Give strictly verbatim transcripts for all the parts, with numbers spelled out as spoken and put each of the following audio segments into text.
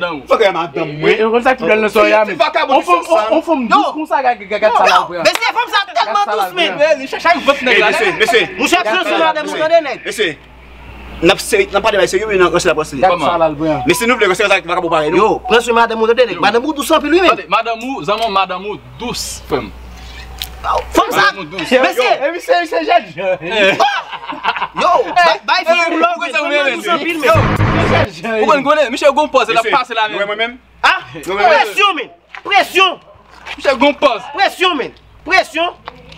madanm ou. Fòk e madanm mwen. E konn sa ki bèl nan soirée a menm. On fanm, on fanm dous konsa, gad, gad, gad sa la pran. Mesye, fanm sa tèlman dous, men. Li chache ak vant nèg la. Mesye, mesye. Mouche, pran sou madanm ou, tande, nèg. Mesye. N ap seri, n ap pale bay serye, wi, nan ranse la pran serye. Gad sa la pran. Men si nou vle ranse, sa va ka pou pare, non? Yo, pran swen madanm ou, tande, nèg. Madanm ou dous anpil, wi, men. Tande, madanm ou, zanmi w, madanm ou dous, frè m. Fanm sa, mesye. Yo, yo, yo, bay, bay fi pou lò, wi, fanm nan dous anpil, men. Ou konn konnen, misye gon pòz, l ap pase la menm. Mwen menm. Ah, presyon, men. Presyon. Misye gon pòz. Presyon, men. Presyon.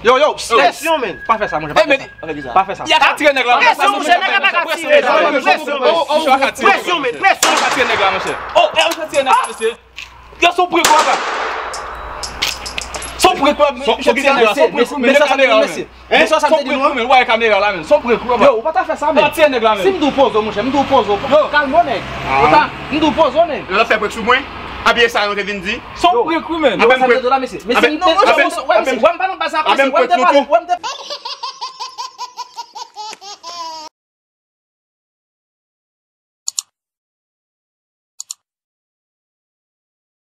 Yo, yo, presyon, men. Pa fè sa, monchè, pa fè sa. Pa fè sa. Y a ka tire nèg la. Presyon, monchè, nèg la pa ka tire. Presyon, men. Presyon, men. Presyon. Y a ka tire nèg la, monchè. Oh, y a ka tire nèg la, mesye. Yo, son prank, papa. Son prank, papa. Son prank, papa. Men sa, sa te di, mesye. Hein? Son prank, men. Ou wè kamera la, men. Son prank, papa. Yo, ou pa ta fè sa, men. Yo, tire nèg la, men. Si m di w poze w, monchè, m di w poze w. Yo. Kalme w, nèg. Ou ta, m di w poze w, nèg. Yo, l ap fè prank sou mwen. Apiye sa, nou te vin di. Son prank, men. Yo, sa te di la, mesye. Mesye, non, non, non, wè, mesye, wè, m pa nan baz la, mesye, wè, m te pale, wè, m te